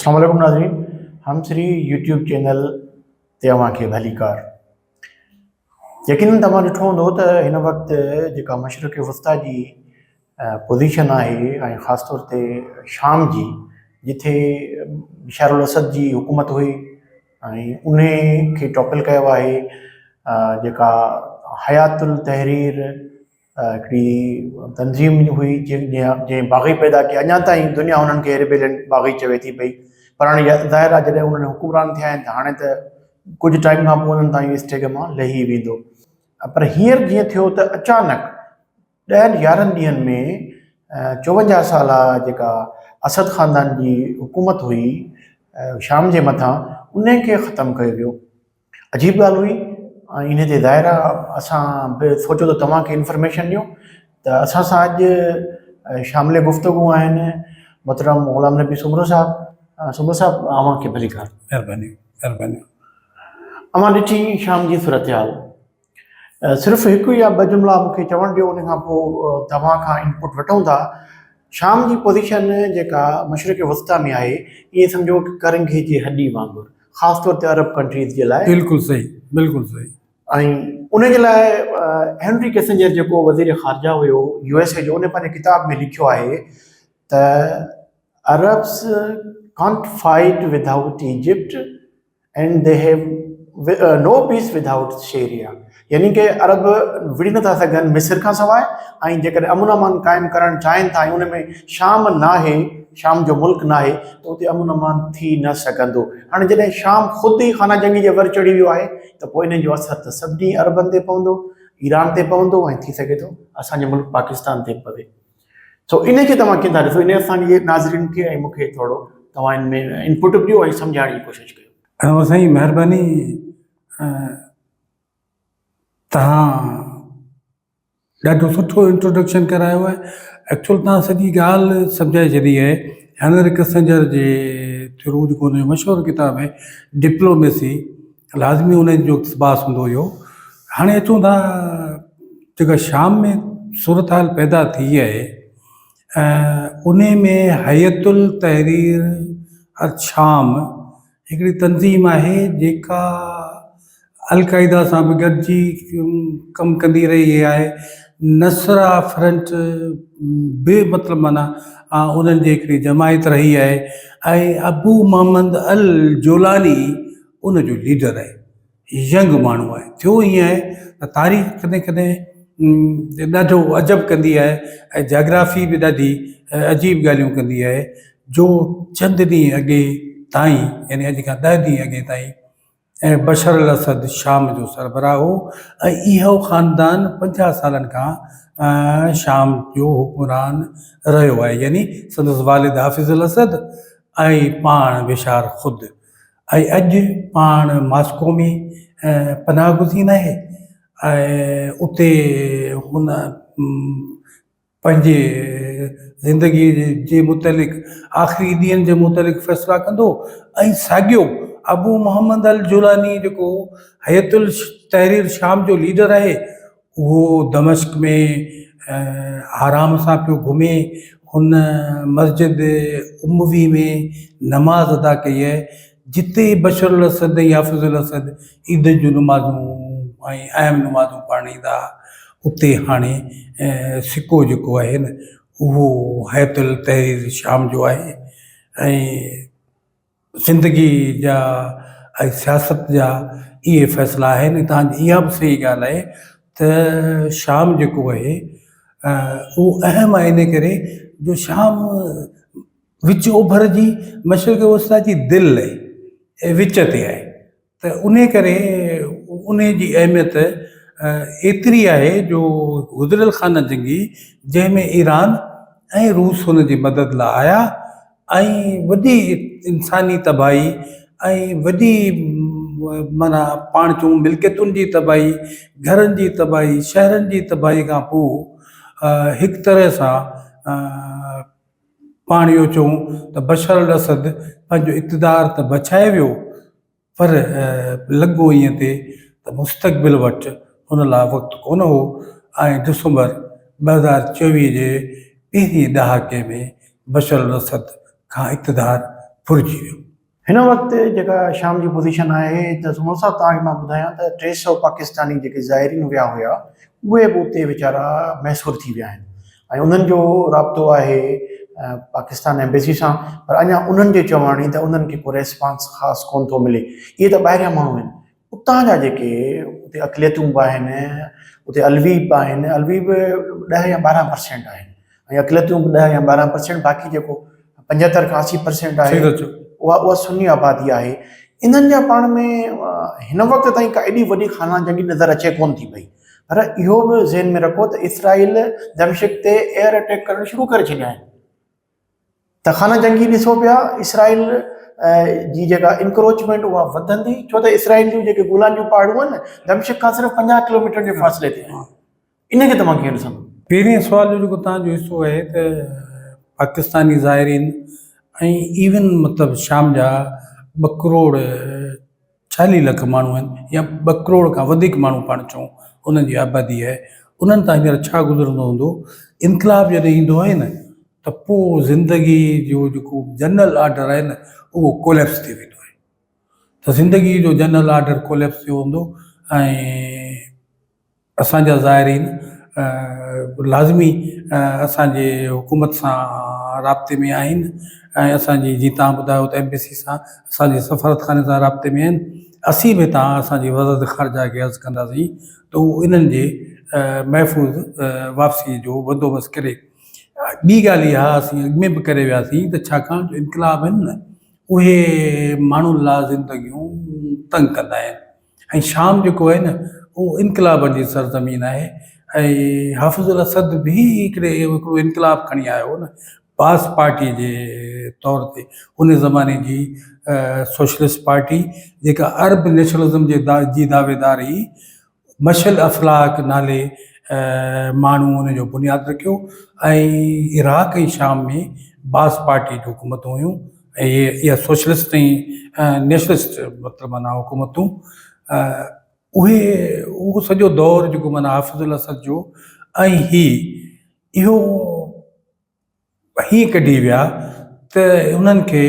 السلام عليڪم ناظرين هم سري يوٽيوب چينل تي اوهان کي ڀليڪار يقينن توهان ڏٺو هوندو ته هن وقت جيڪا مشرق وسطيٰ جي پوزيشن آهي ۽ خاص طور تي شام جي جتي بشار الاسد جي حڪومت هئي ۽ ان کي ٽاپل ڪيو آهي جيڪا حيات التحرير هڪڙي تنظيم هئي جنهن باغي پيدا ڪيا اڃا تائين دنيا انهن کي ريبيلين باغي چوي ٿي پئي پر هاڻي ظاهر آهي جڏهن انهن حڪمران ٿيا آهن ته هاڻي ته ڪجهه ٽائيم کان پوء انهن تان اهو اسٽيگما لهي ويندو پر هينئر جيئن ٿيو ته اچانڪ ڏهن يارهن ڏينهن ۾ چوونجاهه سالا جيڪا اسد خاندان جي حڪومت هئي شام جي مٿان ان کي ختم ڪيو ويو عجيب ڳالهه هئي ۽ ان تي ظاهر آ اسان به سوچيو ته توهان کي انفارميشن ڏيون ته اسان سان اڄ شامل گفتگو آهن محترم غلام نبي سومرو صاحب سومرو صاحب اوهان کي ڀليڪار. مهرباني مهرباني. اوهان ڏٺي شام جي صورتحال صرف هڪ يا ٻه جملا مون کي چوڻ ڏيو ان کان پوء توهان کان انپوٽ وٺون ٿا شام جي پوزيشن جيڪا مشرق وسطيٰ ۾ آهي ائين سمجهو ڪرنگهي جي هڏي وانگر خاص طور تي عرب ڪنٽريز جي لاء. بلڪل صحيح بلڪل صحيح. ۽ ان جي لاء هينري ڪيسنجر جيڪو وزير خارجه هيو يو ايس اي جو ان پنهنجي ڪتاب ۾ لکيو آهي ته Arabs can't fight without Egypt and they have no peace without Syria يعني ڪه عرب وڙهي نٿا سگهن مصر کان سواء ۽ جيڪڏهن امن امان قائم ڪرڻ چاهين ٿا ۽ ان ۾ شام ناهي شام جو ملڪ ناهي ته اتي امن امان ٿي نه سگهندو. هاڻي جڏهن شام خود ئي خانه جنگي جي ور چڙهي ويو آهي ته پوء انهن جو اثر ته سڀني عربن تي پوندو، ايران تي پوندو ۽ ٿي سگهي ٿو اسان جي ملڪ پاڪستان تي به پوي. سو ان کي توهان ڪيئن ٿا ڏسو؟ ان اسان جي ناظرين کي ۽ مون کي ٿورو توهان ان ۾ انپٽ به ڏيو ۽ سمجهائڻ جي ڪوشش ڪيو. انور سائين مهرباني توهان ڏاڍو سٺو انٽروڊڪشن ڪرايو آهي ايڪچوئل تان سڄي ڳالهه سمجهائي ڇڏي آهي هينري ڪسنجر جي ٿرو جيڪو هن جو مشهور ڪتاب آهي ڊپلوميسي لازمي ان جو اقتباس هوندو هيو هاڻي اچون ٿا جيڪا شام ۾ صورتحال پيدا ٿي آهي ان ۾ هيئت التحرير الشام هڪڙي تنظيم آهي جيڪا القاعده سان به گڏجي ڪم ڪندي رهي آهي نصرا فرنٽ به مطلب معنيٰ انهن جي هڪڙي جماعت رهي آهي ۽ ابو محمد الجولاني ان جو ليڊر آهي ينگ ماڻهو آهي. ٿيو ائين آهي ته تاريخ ڪڏهن ڪڏهن ڏاڍو عجب ڪندي آهي ۽ جاگرافي به ڏاڍي عجيب ڳالهيون ڪندي آهي جو چند ڏينهن اڳي تائين يعني اڄ کان ڏهه ڏينهن اڳي تائين بشر الاسد شام جو سربراهه هو ۽ اهو خاندان پنجاهه سالن کان شام جو حڪمران رهيو آهي يعني سندس والد حافظ الاسد ۽ پاڻ بشار خود ۽ اڄ پاڻ ماسڪو ۾ پناهه گزين آهي ۽ اتي هن پنهنجي زندگي جي متعلق آخري ڏينهن جي متعلق فيصلا ڪندو ۽ ساڳيو ابو محمد الجولاني جيڪو هيئت التحرير شام جو ليڊر آهي اهو دمشق ۾ آرام سان پيو گهمي. هن مسجد اموي ۾ نماز ادا ڪئي آهي، جتي بشر الاسد ۽ حافظ الاسد عيد جون نمازون ۽ اهم نمازون پڙهڻ ايندا ها، اتي هاڻي سڪو جيڪو آهي نه اهو هيئت التحرير شام جو آهي ۽ زندگي جا ۽ سياست جا اهي فيصلا آهن ۽ تهان جي اها به صحيح ڳالهه آهي ته شام جيڪو آهي اهو اهم آهي ان ڪري جو شام وچ اوڀر جي مشرق وسطيٰ جي دل آهي ۽ وچ تي آهي ته انهي ڪري انهي جي اهميت ايتري آهي جو گذريل خانه جنگي جنهن ۾ ايران ۽ روس هن جي مدد لاء آيا ۽ وڏي انساني تباهي ۽ وڏي معنيٰ پاڻ چئون ملڪيتن جي تباهي گهرن جي تباهي شهرن جي تباهي کان پوء هڪ طرح سان پاڻ اهو چئون ته بشار الاسد پنهنجو اقتدار ته بچائي ويو پر لڳو ائين تي ته مستقبل وٽ ان لاء وقت ڪونه هو ۽ ڊسمبر 2024 جي پهرين ڏهاڪي ۾ بشار الاسد کان اقتدار ڦرجي ويو. هن وقت جيڪا شام جي پوزيشن آهي ته سومرو صاحب توهان کي مان ٻڌايان ته 300 پاڪستاني جيڪي زائرين ويا هيا اهي به اتي ويچارا محصور ٿي ويا آهن ۽ انهن جو رابطو آهي پاڪستان ايمبيسي سان پر اڃا انهن جي چواڻي ته انهن کي ڪو ريسپانس خاص ڪون ٿو ملي. اهي ته ٻاهريان ماڻهو آهن اتان جا جيڪي اتي اقليتون به آهن اتي علوي به آهن علوي به 10 يا 12 پرسينٽ آهن ۽ اقليتون به 10 يا 12 پرسينٽ باقي جيڪو 75 کان 80 پرسينٽ آهي اها اها سني آبادي آهي انهن جا پاڻ ۾ هن وقت تائين ڪا ايڏي وڏي خانه جنگي نظر اچي ڪون ٿي پئي پر اهو به ذهن ۾ رکو ته اسرائيل دمشق تي ايئر اٽيڪ ڪرڻ شروع ڪري ڇڏيا آهن ته خانه جنگي ڏسو پيا اسرائيل جي جيڪا انڪروچمينٽ اها وڌندي ڇو ته اسرائيل جون جيڪي گولان جون پهاڙون آهن نه دمشق کان صرف 50 ڪلوميٽر جي فاصلي تي آهن ان کي توهان ڪيئن ڏسندو؟ پهرين سوال جو جيڪو توهان جو حصو آهي ته پاڪستاني زائرين ۽ ايون مطلب شام جا ٻه ڪروڙ 40 لک ماڻهو آهن يا ٻه ڪروڙ کان وڌيڪ ماڻهو پاڻ چئون انهن جي آبادي آهي انهن تان هينئر ڇا گذرندو هوندو انقلاب جڏهن ايندو آهي نه ته پوء زندگي جو جيڪو جنرل آرڊر آهي نه اهو ڪوليپس ٿي ويندو آهي ته زندگي جو جنرل آرڊر ڪوليپس ٿيو هوندو ۽ اسان جا زائرين لازمي اسان جي حڪومت سان رابطي ۾ آهن ۽ اسان جي جي تان ٻڌايو ته ايمبيسي سان اسان جي سفارتخاني سان رابطي ۾ آهن اسين به تان اسان جي وزارت خارجه کي عرض ڪنداسين ته هو انهن جي محفوظ واپسي جو بندوبست ڪري ٻي ڳالهه اها اسين اڳ ۾ به ڪري وياسين ته ڇاڪاڻ جو انقلاب آهن نه اهي ماڻهن لاء زندگيون تنگ ڪندا آهن ۽ شام جيڪو آهي نه اهو انقلابن جي سرزمين آهي ۽ حافظ الاسد به هڪڙي هڪڙو انقلاب کڻي آيو هو نه باس پارٽي جي طور تي ان زماني جي سوشلسٽ پارٽي جيڪا عرب نيشنلزم جي جي دعويدار هئي مشل افلاڪ نالي ماڻهو ان جو بنياد رکيو ۽ عراق ۽ شام ۾ باس پارٽي جون حڪومتون هيون ۽ اها سوشلسٽ ۽ نيشنلسٽ مطلب معنيٰ حڪومتون اهي اهو سڄو دور جيڪو معنيٰ حافظ الاسد جو ۽ هي اهو هيئن ڪڍي ويا ته انهن کي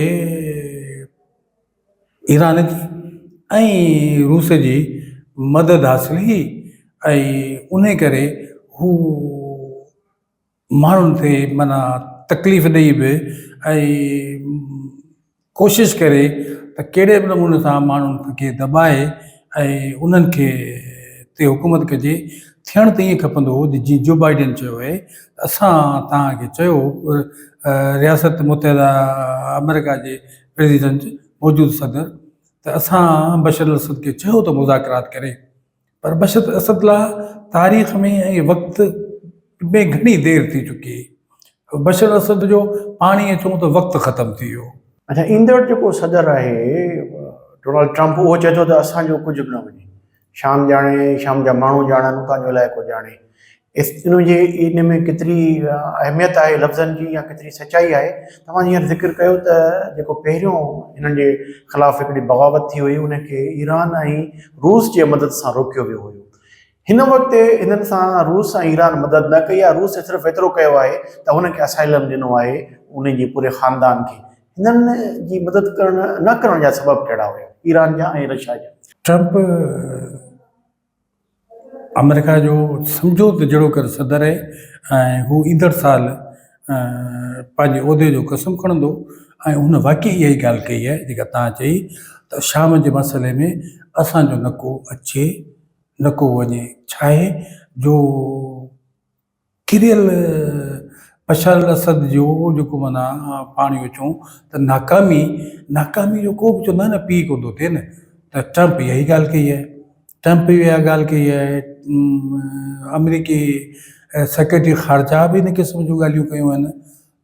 ايران جي ۽ روس جي مدد حاصل هئي ۽ ان ڪري هو ماڻهن کي معنيٰ تڪليف ڏئي به ۽ ڪوشش ڪري ته ڪهڙي به نموني سان ماڻهن کي دٻائي ۽ انهن کي تي حڪومت ڪجي ٿيڻ ته ائين کپندو هو جيئن جو بائيڊن چيو آهي ته اسان توهان کي چيو رياست متحده آمريڪا جي پريزيڊنٽ موجود صدر ته اسان بشر الاسد کي چيو ته مذاڪرات ڪري پر بشر اسد لاء تاريخ ۾ ۽ وقت ۾ گهڻي دير ٿي چڪي هئي. بشر اسد جو پاڻ ائين چئون ته وقت ختم ٿي ويو. اڇا ايندڙ جيڪو صدر آهي ڊونلڊ ٽرمپ اهو چئي ٿو ته اسان جو ڪجهه به نه وڃي شام ڄاڻي شام جا ماڻهو ڄاڻن اتان جو علائقو ڄاڻي ان جي ان ۾ ڪيتري اهميت آهي لفظن جي يا ڪيتري سچائي آهي توهان هينئر ذڪر ڪيو ته جيڪو پهريون هنن جي خلاف هڪڙي بغاوت ٿي هئي ان کي ايران ۽ روس جي مدد سان روڪيو ويو هيو هن وقت هنن سان روس ۽ ايران مدد نه ڪئي آهي روس صرف ايترو ڪيو آهي ته هن کي اسائلم ڏنو آهي ان جي پوري خاندان کي هنن جي مدد ڪرڻ نه ڪرڻ جا سبب ڪهڙا هيا ايران جا ۽ رشيا جا؟ ٽرمپ آمريڪا جو سمجهو ته جهڙوڪر صدر آهي ۽ هو ايندڙ سال پنهنجي عهدي جو قسم کڻندو ۽ هن واقعي اها ئي ڳالهه ڪئي آهي جيڪا توهان چئي ته شام جي مسئلي ۾ اسان جو نه ڪو اچي نه ڪو وڃي ڇاهي جو ڪريل بشار الاسد جو جيڪو معنيٰ پاڻ اهو چئون ته ناڪامي، ناڪامي جو ڪو به چوندا آهن نه پيء ڪونه ٿو ٿئي نه ته ٽرمپ اها ئي ڳالهه ڪئي آهي ٽرمپ به اها ڳالهه ڪئي آهي آمريڪي سيڪريٽري خارجه به ان قسم جون ڳالهيون ڪيون آهن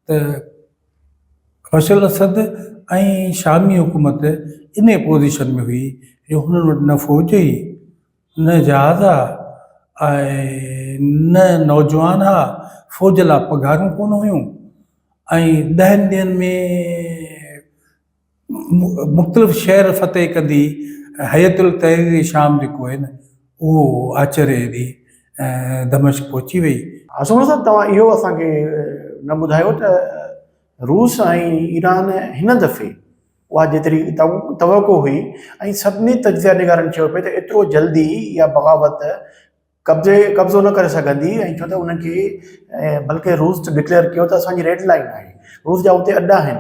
ته بشار الاسد ۽ شامي حڪومت ان پوزيشن ۾ هئي جو هنن وٽ نه فوج هئي نه جهاز ها ۽ نه نوجوان ها، فوج لاء پگهارون ڪونه هيون ۽ ڏهن ڏينهن ۾ مختلف شهر فتح ڪندي هيئت التحرير شام جيڪو آهي نه اهو آچر جي ڏينهن دمشق پهچي وئي. سومرو صاحب توهان اهو اسان کي نه ٻڌايو ته روس ۽ ايران هن دفعي. اها جيتري توقع هئي ۽ سڀني تجزيه نگارن چيو پئي ته ايترو جلدي اها بغاوت قبضي قبضو نه ڪري سگهندي ۽ ڇو ته انهن کي بلڪه روس ته ڊڪليئر ڪيو ته اسان جي ريڊ لائن آهي روس جا اتي اڏا آهن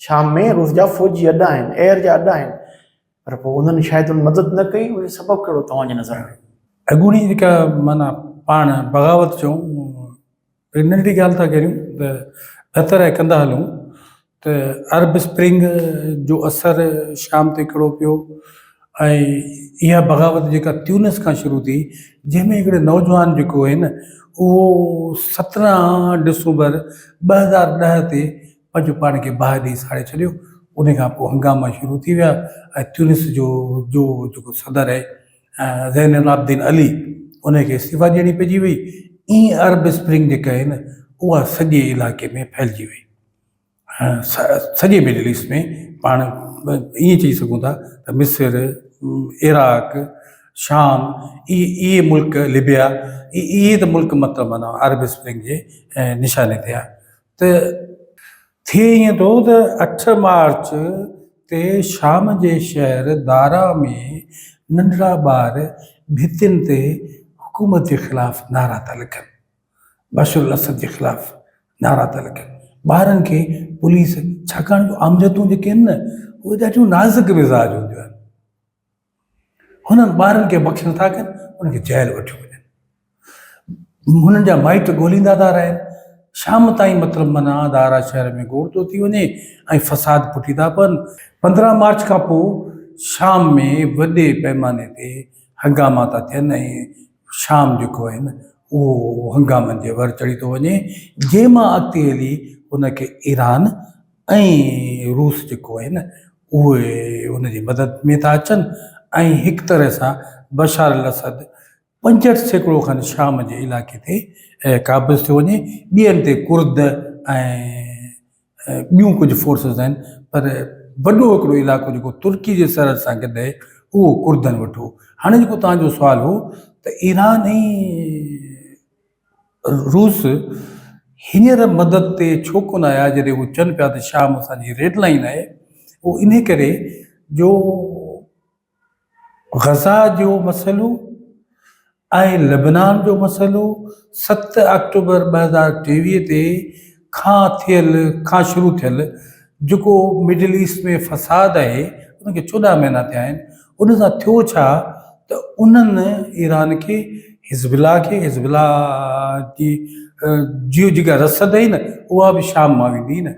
شام ۾ روس جا فوجي اڏا آهن ايئر جا اڏا آهن پر پوء انهن شايد ان مدد نه ڪئي ان جو سبب ڪهڙو توهان جي نظر ۾؟ اڳوڻي جيڪا معنيٰ پاڻ بغاوت چئون هڪ ننڍڙي ڳالهه ٿا ڪريون ته بهتر آهي ڪندا هلون ته عرب اسپرنگ جو اثر شام تي ڪهڙو پيو ۽ اها بغاوت جيڪا تيونس کان شروع ٿي جنهن ۾ هڪڙي نوجوان جيڪو آهي نه اهو 17 ڊسمبر 2010 تي پنهنجو پاڻ کي باهه ڏئي ساڙي ڇڏيو ان کان پوء هنگاما شروع ٿي ويا ۽ تيونس جو جو جيڪو صدر آهي زين العابدين علي ان کي استعيفا ڏيڻي پئجي وئي. ائين عرب اسپرنگ جيڪا آهي نه اها سڄي علائقي ۾ ڦهلجي وئي. سڄي مڊل ايسٽ ۾ پاڻ ائين چئي سگهون ٿا ته مصر، عراق، شام اهي اهي ملڪ لبيا اهي ته ملڪ مطلب معنيٰ عرب اسپرنگ جي نشاني تي آهي. ته ٿئي ائين ٿو ته اٺ مارچ تي شام جي شهر دارا ۾ ننڍڙا ٻار ڀتين تي حڪومت جي خلاف نعرا ٿا لکن، بشر الاسد جي خلاف نعرا ٿا لکن. ٻارن کي پوليس ڇاڪاڻ جو آمريتون جيڪي آهن نه اهي ڏاڍيون نازڪ مزاج هونديون آهن. هنن ٻارن کي بخش نٿا ڪن، انهن کي جيل وٺيو وڃن. هنن جا مائٽ ڳوليندا ٿا رهن. شام تائين مطلب معنيٰ دارا شهر ۾ گوڙ ٿو ٿي وڃي ۽ فساد ڦٽي ٿا پون. 15 مارچ کان پوء شام ۾ وڏي پئماني تي هنگاما ٿا ٿين ۽ شام جيڪو آهي نه اهو هنگامن جي ور چڙهي ٿو وڃي، جنهن مان اڳتي هلي ان کي ايران ۽ روس جيڪو آهي نه اهي ان جي مدد ۾ ٿا اچن ۽ هڪ طرح سان بشار الاسد 65% کن شام جي علائقي تي قابض ٿيو وڃي. ٻين تي ڪرد ۽ ٻيون ڪجهه فورسز آهن پر وڏو هڪڙو علائقو جيڪو ترڪي جي سرحد سان گڏ آهي اهو ڪردن وٽ هو. هاڻي جيڪو توهان جو سوال هو ته ايران ۽ روس هينئر مدد تي ڇو ڪونه آيا جڏهن هو چون پيا ته شام اسان جي ريڊ لائين آهي اهو انهي ڪري جو غزا جو مسئلو ۽ لبنان جو مسئلو 7 آڪٽوبر 2023 تي کان ٿيل کان شروع ٿيل جيڪو مڊل ايسٽ ۾ فساد آهي ان کي 14 مهينا ٿيا آهن ان سان ٿيو ڇا ته انهن ايران کي حزب الله کي حزب الله جي جي جيڪا رسد آهي نه اها به شام مان ويندي نه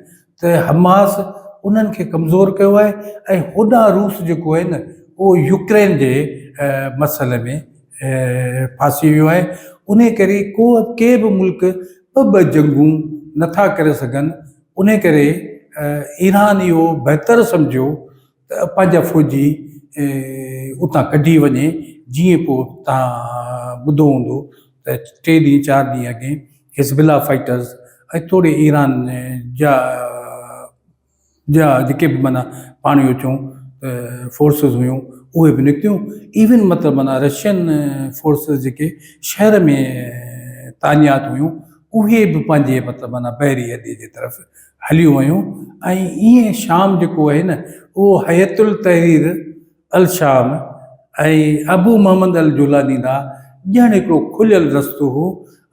ته حماس انهن کي ڪمزور ڪيو آهي ۽ هوڏانهن روس جيڪو آهي نه اهو يوڪرين جي مسئلي ۾ ڦاسي ويو آهي انهي ڪري ڪو ڪي به ملڪ ٻه ٻه جنگون نٿا ڪري سگهن انهي ڪري ايران اهو بهتر سمجهيو ته پنهنجا فوجي اتان ڪڍي وڃي جيئن پوء توهان ٻڌو هوندو ته ٽي ڏينهن چار ڏينهن اڳي حزب الله فائٽرز ۽ توڙي ايران جا جا جيڪي به معنيٰ پاڻ اهو چئون ته فورسز هيون اهي به نڪتيون ايون مطلب معنيٰ رشين فورسز جيڪي شهر ۾ تعينات هيون اهي به پنهنجي مطلب معنيٰ بحري اڏي جي طرف هليون ويون ۽ ائين شام جيڪو آهي نه اهو هيئت التحرير الشام ۽ ابو محمد الجولاني لا ڄڻ هڪڙو کليل رستو هو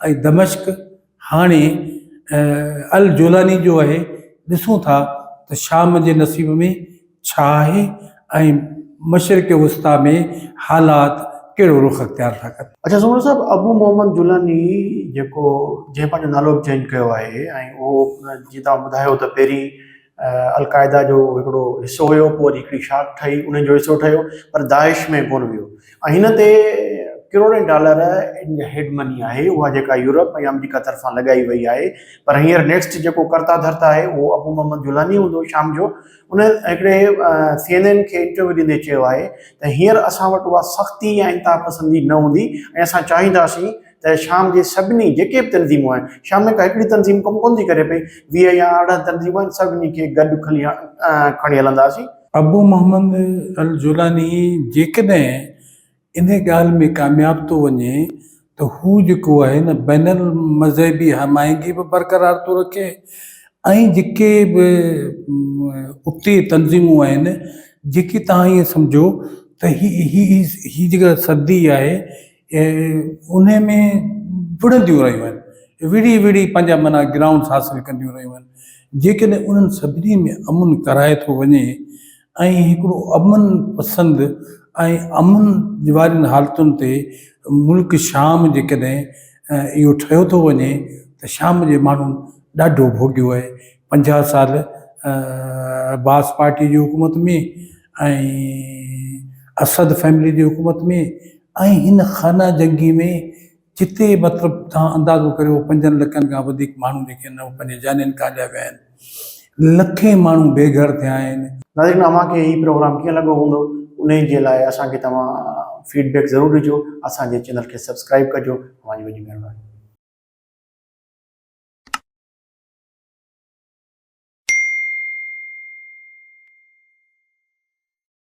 ۽ دمشق هاڻي الجولاني جو آهي. ڏسون ٿا ته شام جي نصيب ۾ ڇا آهي ۽ مشرق وسطيٰ ۾ حالات ڪهڙو رخ اختيار ٿا ڪن. اڇا سومرو صاحب ابو محمد جولاني جيڪو جنهن پنهنجو نالو به چينج ڪيو آهي ۽ اهو جيئن توهان ٻڌايو ته پهرين القاعده جو هڪڙو حصو هيو پوء وري هڪڙي شاخ ٺهي ان جو حصو ٺهيو پر داعش ۾ ڪونه ويو ۽ هن تي ڪروڙين ڊالر ان جا هيڊ مني آهي اها جيڪا يورپ ۽ آمريڪا طرفان لڳائي وئي آهي پر هينئر نيڪسٽ جيڪو ڪرتا ڌرتا آهي اهو ابو محمد جولاني هوندو شام جو ان هڪڙي سي اين اين کي انٽرويو ڏيندي چيو آهي ته هينئر اسان وٽ اها سختي يا انتها پسندي نه هوندي ۽ اسان چاهينداسين ته شام جي سڀني جيڪي به تنظيمون آهن، شام ۾ ڪا هڪڙي تنظيم ڪم ڪونه ٿي ڪري پئي، 20 يا 18 تنظيمون آهن، سڀني کي گڏ کلي کڻي هلنداسين. ابو محمد الجولاني جيڪڏهن انهي ڳالهه ۾ ڪامياب ٿو وڃي ته هو جيڪو آهي نه بين المذهبي هم آهنگي به برقرار ٿو رکي ۽ جيڪي به اتي تنظيمون آهن جيڪي توهان ائين سمجهو ته هي هي هي جيڪا صدي آهي ان ۾ وڙهنديون رهيون آهن وڙهي وڙهي پنهنجا معنيٰ گرائونڊس حاصل ڪنديون رهيون آهن جيڪڏهن انهن سڀني ۾ امن ڪرائي ٿو وڃي ۽ هڪڙو امن پسند ۽ امن وارين حالتن تي ملڪ شام جيڪڏهن اهو ٺهيو ٿو وڃي ته شام جي ماڻهن ڏاڍو ڀوڳيو آهي. 50 سال بعث پارٽي جي حڪومت ۾ ۽ اسد فيملي جي حڪومت ۾ ۽ هن خانه جنگي ۾ جتي مطلب توهان اندازو ڪريو پنجن لکن کان وڌيڪ ماڻهو جيڪي آهن اهي پنهنجي جانين کان هليا ويا آهن. لکين ماڻهو بي گهر ٿيا آهن. ناظرين اوهان کي هي پروگرام ڪيئن لڳو هوندو انهي جي لاء اسان کي توهان فيڊ بيڪ ضرور ڏجو اسان جي چينل کي سبسڪرائيب ڪجو اوهان جي وڏي مهرباني.